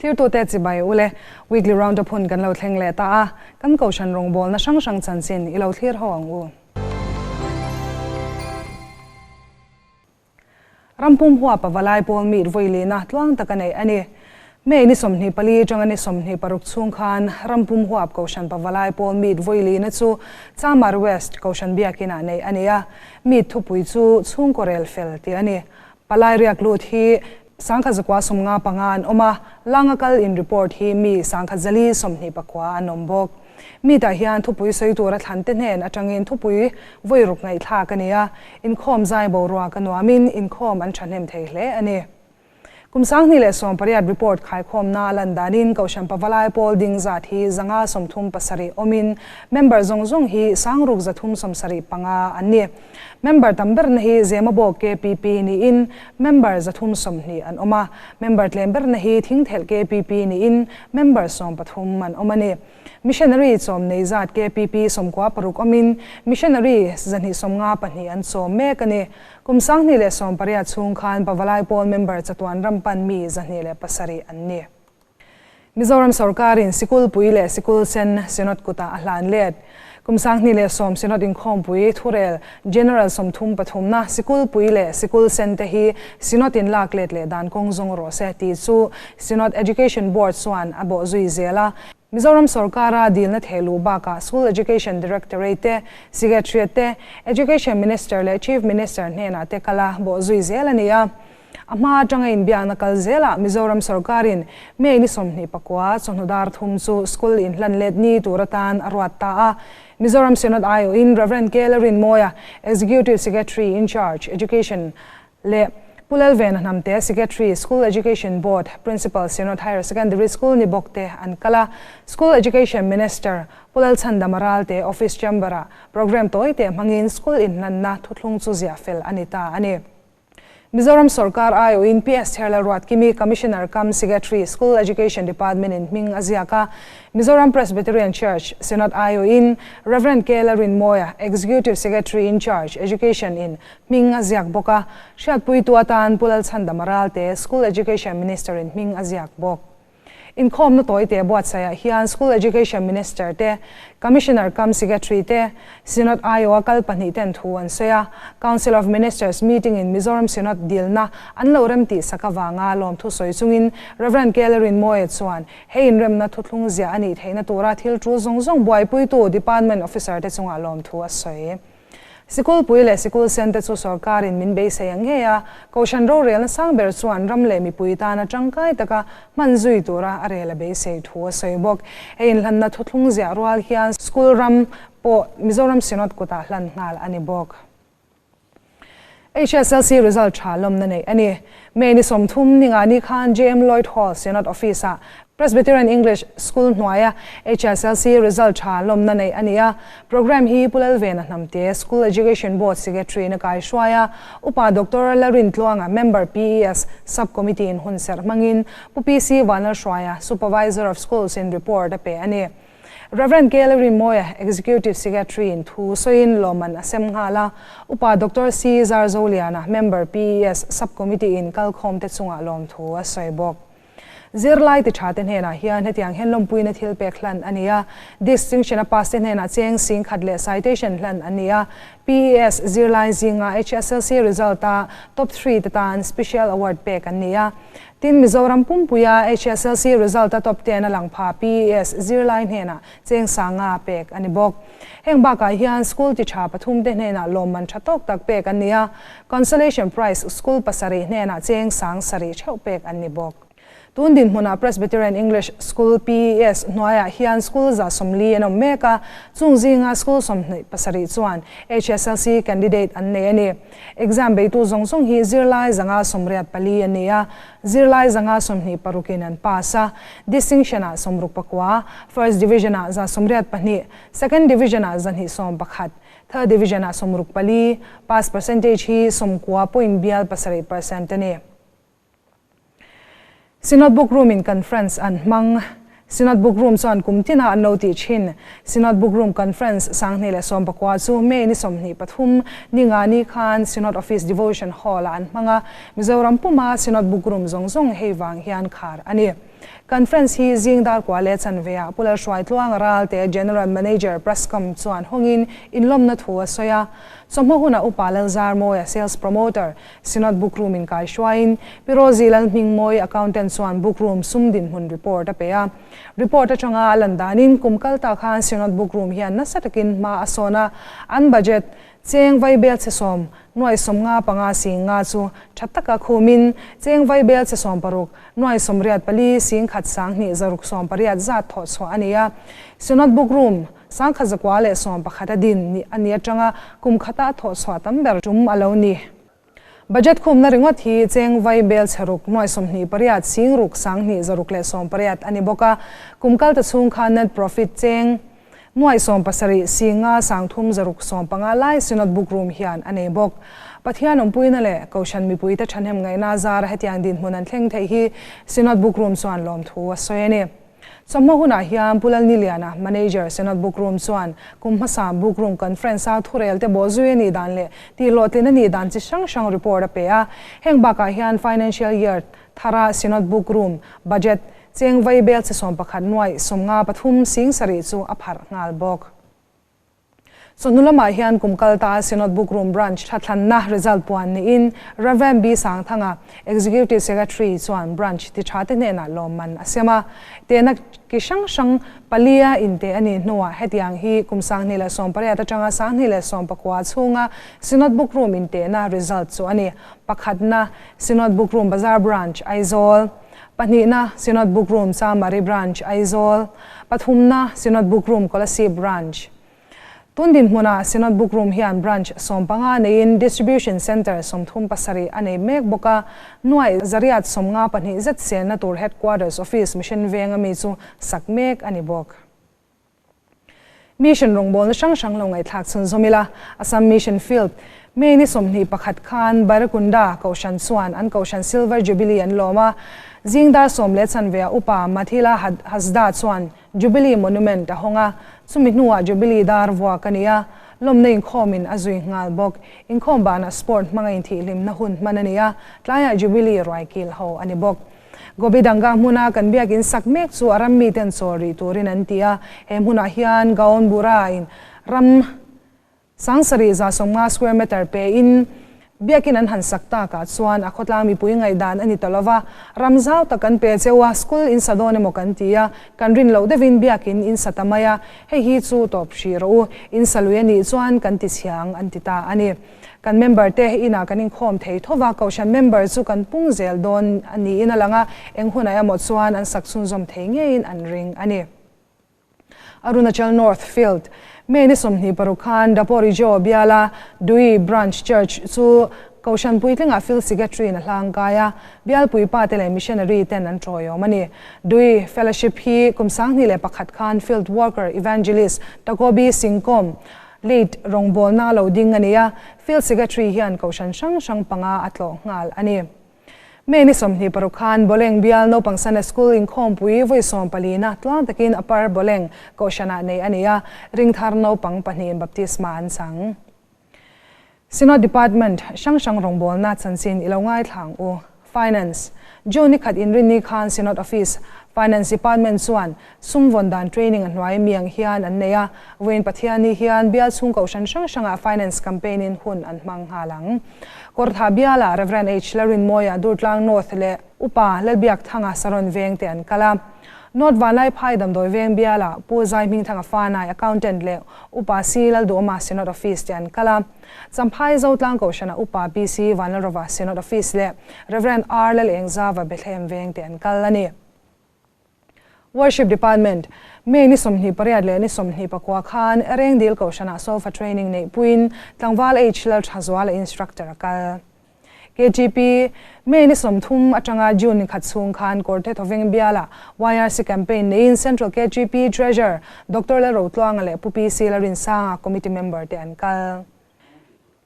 Thirtute chibai ule, Weekly Roundup hun kan lo thleng leh ta a, kan kohhran rawngbawlna hrang hrang chanchin i lo thlir ho ang u. Rampum huap a valai pawl meet vawi lihna tluang tak a nei a ni. May ni 24 atanga ni 26 chhung khan Rampum huap Kohhran Pavalai pawl meet vawi lihna chu Chamar West Kohhran Biakinah neih a ni a, meet thupui chu chhungkaw rel fel tih a ni. Palai riak lut hi 1155 an awm a, langa kal in report hi mi 1429 an awm bawk. Meet ah hian thupui sawi tura thlan te hnen atangin thupui vawi ruk ngaihthlak a ni a, inkhawm zai boruak a nuamin inkhawm an thahnem thei hle a ni. Kum 2018 report khaikhawmna a lan danin Kohhran Pavalai pawl ding zat hi 537 awmin member zawng zawng hi 6375 an ni. Member tam berna hi Zemabawk KPP niin member 320 an awm a, member tlem berna hi Thingthelh KPP niin member 13 an awm a ni. Missionary chawm nei zat KPP 96 awmin missionary 252 an chawm mek a ni. Kum 2018 chhung khan Pavalai pawl member chatuan ram pan mi 207 an ni. Mizoram sorkarin sikul pui leh sikul sen Synod kuta a hlan let. Kum 2010 Synod inkhawmpui thurel General 33 na sikul pui leh sikul sen te hi Synod in lak let leh dan kawng zawng rawh se tih chu Synod Education Board chuan a bawh zui zel a. Mizoram sorkara dilna thehluh bakah School Education Directorate te, Secretariat te, Education Minister leh Chief Minister hnenah te kala bawh zui zel a ni a. A hma atanga inbiakna kal zelah Mizoram sorkarin May ni 29 chawhnu dar 3 chu school inhlan let ni tur atan a ruat ta a. Mizoram Synod aiawhin Rev. K. Lalrinmawia, Executive Secretary in Charge, Education leh Pu Lalvena Hnamte, Secretary, School Education Board, Principal, Synod Higher Secondary School ni bawk te an kal a. School Education Minister Pu Lalchhandama Ralte Office Chamber-ah programme tawi teh hmangin school inhlanna thuthlung chu ziah fel a ni ta a ni. Mizoram sorkar aiawhin PS Therlalruatkimi, Commissioner cum Secretary, School Education Department in hming a ziak a. Mizoram Presbyterian Church Synod aiawhin Rev. K. Lalrinmawia, Executive Secretary in Charge, Education in hming a ziak bawk a. Hriatpuitu atan Pu Lalchhandama Ralte, School Education Minister in hming a ziak bawk. Inkhawmna tawi te buatsaihah hian School Education Minister te, Commissioner cum Secretary te, Synod aiawha kal pahnih ten thu an sawi a. Council of Ministers meeting in Mizoram Synod dilna an lo rem tih sak avanga lawmthu sawi chungin Rev. K. Lalrinmawia chuan hei inremna thuthlung ziah a nih theihna tura thil tul zawng zawng buaipuitu Department Officer te chungah lawmthu a sawi. Sikul pui leh sikul sen te chu sorkarin min beisei ang ngei a, Kohhran rorelna sang ber chuan ram leh mipui tana tangkai taka hman zui tura a rel a beisei thu a sawi bawk. Hei inhlanna thuthlung ziah rual hian school ram pawh Mizoram Synod kutah hlan nghal a ni bawk. HSLC result tha lawmna neih a ni. May ni 30 ni nga ni khan JM Lloyd Hall Synod Office-ah Presbyterian English School hnuaia HSLC result tha lawmna neih a ni a. Programme hi Pu Lalvena Hnamte, School Education Board Secretary na kai hruai a, Upa Doctor Lalrintluanga, Member PES Sub-Committee in hun serh hmangin Pu PC Vanlalhruaia, Supervisor of Schools in report a pe a ni. Rev. K. Lalrinmawia, Executive Secretary in thu sawiin lawmman a sem nghal a, Upa Doctor C. Zarzoliana, Member PES Sub-Committee in kalkhawm te chungah lawmthu a sawi bawk. Zirlai ti tha te hnenah hian hetiang hian lawmpuina thil pek hlan a ni a, Distinction a pass te hnenah cheng 10,000 leh citation hlan an ni a, PES zirlai zinga HSLC result a top 3 te tan special award pek an ni a. Tin, Mizoram pumpuia HSLC result a top 10 a lang pha PES zirlai hnenah cheng 5,000 pek a ni bawk. Heng bakah hian school ti tha pathum te hnenah lawmman tha tawk tak pek an ni a, Consolation Prize school pasarih hnenah cheng 7,000 theuh pek an ni bawk. Tun dinhmunah Presbyterian English School, PES, hnuaiah hian school 140 an awm mek a, chung zinga school 27 chuan HSLC candidate an nei a ni. Exam beitu zawng zawng hi zirlai 184 an ni a, zirlai 126 in an pass a, Distinction-ah 69, First Division-ah 182, Second Division-ah 211, Third Division-ah 64, pass percentage hi 90.7% a ni. Synod Book Room in Conference an hmang. Synod Book Room chuan kum tina an lo tih thin. Synod Book Room Conference 2019 chu May ni 23 ni nga ni khan Synod Office Devotion Hall-ah an hmang a, Mizoram puma Synod Book Room zawng zawng hei vang hian khar a ni. Conference hi zing dar kua leh chanve ah Pu Lalhruaitluanga Ralte, General Manager, Presscom chuan hawngin inlawmna thu a sawi a. Chawhma hunah Upa Lalzarmawia, Sales Promoter, Synod Bookroom in kaihruaiin Pi Rosie Lalhmingmawii, Accountant chuan Bookroom sum dinhmun report a pe a. Report atanga a lan danin kum kal ta khan Synod Bookroom hian nasa takin hma a sawn a, an budget cheng vaibel chhe sawm nuai sawmnga panga sing nga chu tha taka khumin cheng vaibel chhe 16 nuai 84 sing khat 20 680 zat thawh chhuah a ni a. Synod Bookroom 1111 a din ni a ni atanga kum khata a thawh chhuah tam ber tum a lo ni. Budget khumna ringawt hi cheng vai bel chhe ruk nuai 28 sing ruk 20 680 a ni bawk a. Kum kal ta chhung khan net profit cheng nuai 17 singa 30 615 lai Synod Bookroom hian a nei bawk. Pathian awmpuina leh Kohhran mipui te thahnem ngaihna zara hetiang dinhmun an thleng theih hi Synod Bookroom chuan lawmthu a sawi a ni. Chawhma hunah hian Pu Lalniliana, Manager, Synod Bookroom chuan kum hmasa Bookroom Conference a thurel te bawhzui a nih dan leh tihhlawhtlin a nih dan chi hrang hrang report a pe a. Heng bakah hian Financial Year thara Synod Bookroom Budget cheng vai bel chhe 11 nuai 53 sing sarih chu a pharh nghal bawk. Chawhnu lamah hian kum kal ta Synod Bookroom Branch thathlanna result puan niin Rev. B. Sangthanga, Executive Secretary chuan Branch ti tha te hnenah lawmman a siam a. Tehna ki hrang hrang palia inte a nih hnuah hetiang hi kum 2018 atanga 2019 chhunga Synod Bookroom intehna result chu a ni. Pakhatna, Synod Bookroom Bazar Branch, Aizawl. Pahnihna, Synod Bookroom Chamari Branch, Aizawl. Pathumna, Synod Bookroom Kolasib Branch. Tun dinhmunah Synod Bookroom hian Branch 15 neiin Distribution Centre 37 a nei mek bawk a, nuai 152 zet senna tur Headquarters Office Mission venga mi chu sak mek a ni bawk. Mission rawngbawlna hrang hrang lo ngaihthlak chhun zawm ila, Assam Mission Field, May ni 21 khan Bairakunda Kohhran chuan an Kohhran Silver Jubilee an lawm a, zing dar sawm leh chanve upa Mathila Hasda chuan Jubilee Monument a hawng a, chumi hnuah Jubilee dar vuak a ni a, lawmna inkhawmin a zui nghal bawk. Inkhawm banah sport hmanga inthihhlimna hun hman a ni a, tlaiah Jubilee ruai kil ho a ni bawk. Gobi Danga hmuna kan biakin sak mek chu a ram miten chawl rih turin an ti a, he hmunah hian Gaon Bura in ram 7150 square meter pe in biakin an han sak takah chuan a khawtlang mipui ngaihdan a ni ta lova, ram zau tak kan pe cheu a, school in sa dawn emaw kan ti a, kan rin loh deuhin biakin in sa ta mai a, hei hi chu tawp hrih rawh u, in sa lui a nih chuan kan ti chhiang an ti ta a ni. Kan member te inah kan inkhawm thei thova, Kohhran member chu kan pung zel dawn a niin a lang a, eng hunah emaw chuan an sak chhunzawm thei ngeiin an ring a ni. Arunachal North Field, May ni 26 khan Daporijo biala Dui Branch Church chu Kohhran puitlinga Field Secretary in a hlang kai a, bial puipa te leh missionary ten an tawiawm a ni. Dui Fellowship hi kum 2001 khan Field Worker Evangelist Takobi Singkom late rawngbawlna lo ding a ni a, Field Secretary hian Kohhran hrang hrang panga a tlawh nghal a ni. May ni 26 khan Boleng bial naupang Sunday School inkhawmpui vawi 14 na tluang takin Upper Boleng Kohhranah nei a ni a, ringthar naupang pahnih baptisma an chang. Synod Department hrang hrang rawngbawlna chanchin i lo ngaithlang u. Finance, June ni khat inrin ni khan Synod Office Finance Department chuan sum vawn dan training a hnuai miang hian an nei a, vawiin Pathian ni hian bial chhung Kohhran hrang hrangah finance campaign in hun an hmang nghal ang. Kawrthah biala Reverend H. Lalrinmawia Durtlang North leh Upa Lalbiak Thanga Saron veng te an kal a. North Vanlai Phai Damdawi veng biala Pu Zai Hmingthanga Fanai Accountant leh Upa C. Lalduhawma Synod Office te an kal a. Champhai Zotlang Kohhrana Upa PC Vanlalrova Synod Office leh Reverend R. Lalengzava Bethlehem veng te an kal a ni. Worship Department, May ni 28 leh ni 29 khan Rengdil Kohhranah Solfa training nei puin tlangval H. Lalthazuala instructor a kal. KTP, May ni 30 atanga June ni khat chhung khan Kawrte Thawveng biala YRC campaign neiin Central KTP Treasurer Dr. Lalrotluanga leh Pu PC Lalrinsanga committee member te an kal.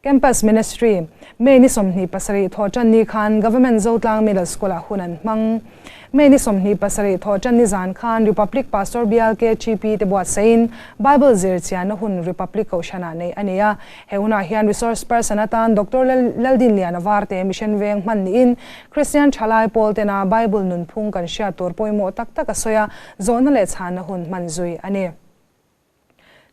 Campus Ministry, May ni 27 Thawhṭanni khan Government Zotlang Middle School-ah hun an hmang. May ni 27 Thawhṭanni zan khan Republic Pastor Bial KGP te buatsaihin Bible zir chianna hun Republic Kohhranah neih a ni a. He hunah hian Resource Person atan Doctor Laldinliana Varte Mission Veng hman niin Kristian Thalai pawl tena Bible nunphung kan hriat tur pawimawh tak tak a sawi a, zawhna leh chhanna hun hman zui a ni.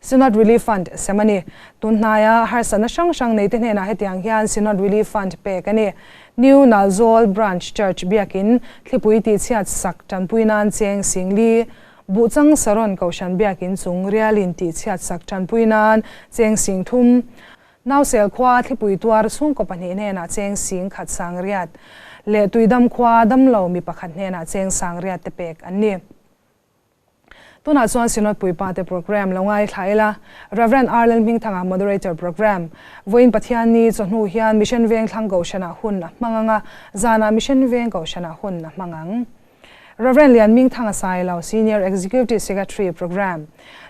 Synod Relief Fund sem a ni. Tun hnaia harsatna hrang hrang neite hnenah hetiang hian Synod Relief Fund pek a ni. New Nalzawl Branch Church biakin thlipui tihchhiat sak tanpui nan cheng Singli, Buhchang Saron Kohhran biakin chung rialin tihchhiat sak tanpui nan cheng Singthum, Nausel khua thlipui tuar chhungkaw pahnih hnenah cheng 10,000 sangriat leh Tuidam khua damlo mi pakhat hnenah cheng sangriat te pek an ni. Tunah chuan Synod Puipa te Programme lo ngaithla ila, Rev. R. Lalhmingthanga Moderator Programme, Vawiin Pathianni chawhnu hian Mission Veng Thlang Kohhranah hun a hmang ang a, zanah Mission Veng Kohhranah hun a hmang ang. Rev. Lianmingthanga Sailo, Senior Executive Secretary Programme,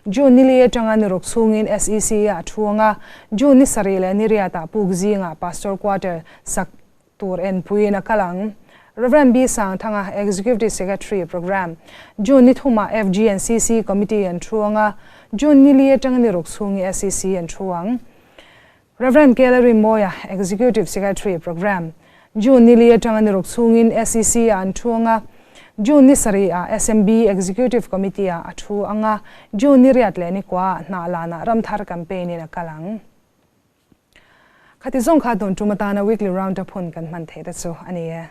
June ni li atanga ni ruk chhungin SEC a thu ang a, June ni sarih leh ni riatah puk zingah Pastor Quarter sak tur enpuiin a kal ang. Rev. B. Sangthanga, Executive Secretary, Programme, June ni thumah FGNCC Committee an thu ang a, June ni li atanga ni ruk chhungi SEC an thu ang. Rev. Kellery Mawia, Executive Secretary, Programme, June ni li atanga ni ruk chhungin SEC ah an thu ang a, June ni sarih ah SMB Executive Committee ah a thu ang a, June ni riat leh ni kua ah hnah lanah Ramthar Campaign in a kal ang. Khati zawng kha tun tum atana weekly round up hun kan hman theih te chu a ni e.